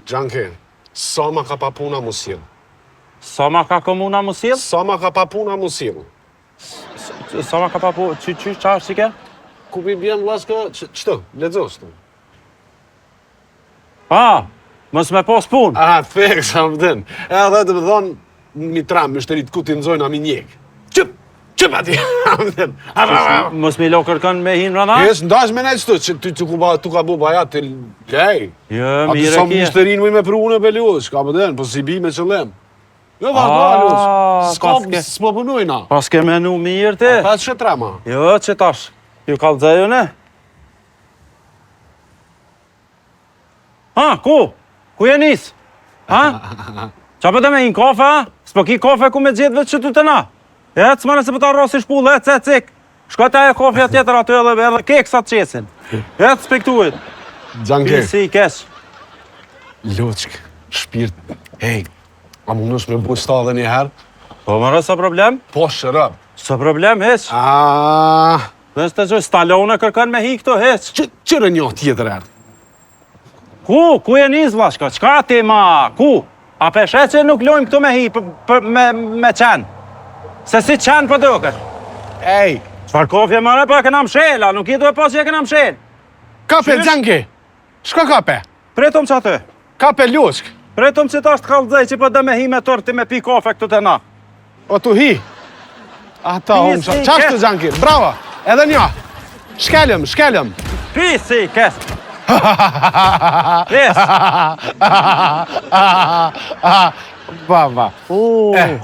Xhanke, sa ma ka pa puna mu sjell? Sa ma ka komuna mu sjell? Sa ma ka pa puna mu sjell? Sa ma ka pa puna, qy, qy, qa është që ke? Ku pi bjen vllaçka, qëto, lexo qëto. A, mos me pas punë. A, feks, a më den. Edhe të më thonë, mi tram, myshterit ku t'i nxojnë, a mi njek. Qëp, qëp ati, a më den. Mos mi lo kërkën me hinë rëna? Jes, ndash me nejtë qëtu, që ty të ku ba, tu ka bu baja të lej. Jo, mirë e kje. A të sa myshterin muj me pru unë e belus, ka më den, po si bi me qëllim. Jo, vazhdo, lus. S'ka, s'po punojna. Paske menu mirë ti. A, pa që trema? Jo, që tash, ju kallxoj une. Ha, ku? Ku je nis? Ha? Qa po do me hi n'kafe, ha? S'po ki kafe ku me gjetë veç qëtu te na? Ec, more se po ta rrasi shpullë, ec, ec, ec. Shko te ajo kafja tjetër aty edhe, edhe keksat qesin. Ec, prej këtuhit. Xhanke. Si i keq. Loçk, shpirt, hej, a mundesh me bu qëta edhe një herë? Po, more, s'o problem? Po, shërëp. S'o problem, hiç. Aaaa. Dhe s'të gjoj, Stallone kërkon me hi këtu hiç. Që, qëre një tjetër herë? Ku, ku je nis, vllashka, çka ti ma, ku? A pe sheh që nuk lojmë këtu me hi, për, për, me, me qenë? Se si qenë po duket? Ej! Çfarë kofje more, po e kena mshel, a nuk je tu e pa që e kena mshel? Kape, xhanke! Shko kape! Pritëm qaty. Kape loçk. Pritëm që tash të kallxoj që po do me hi me turr ti me pi kafe këtu te na. O tu hi. Ata unë qa. Qashtu xhanki. Bravo. Edhe një. Shkelëm, shkelëm. Pisi kes. Pis. Ba, ba. Uh. Eh.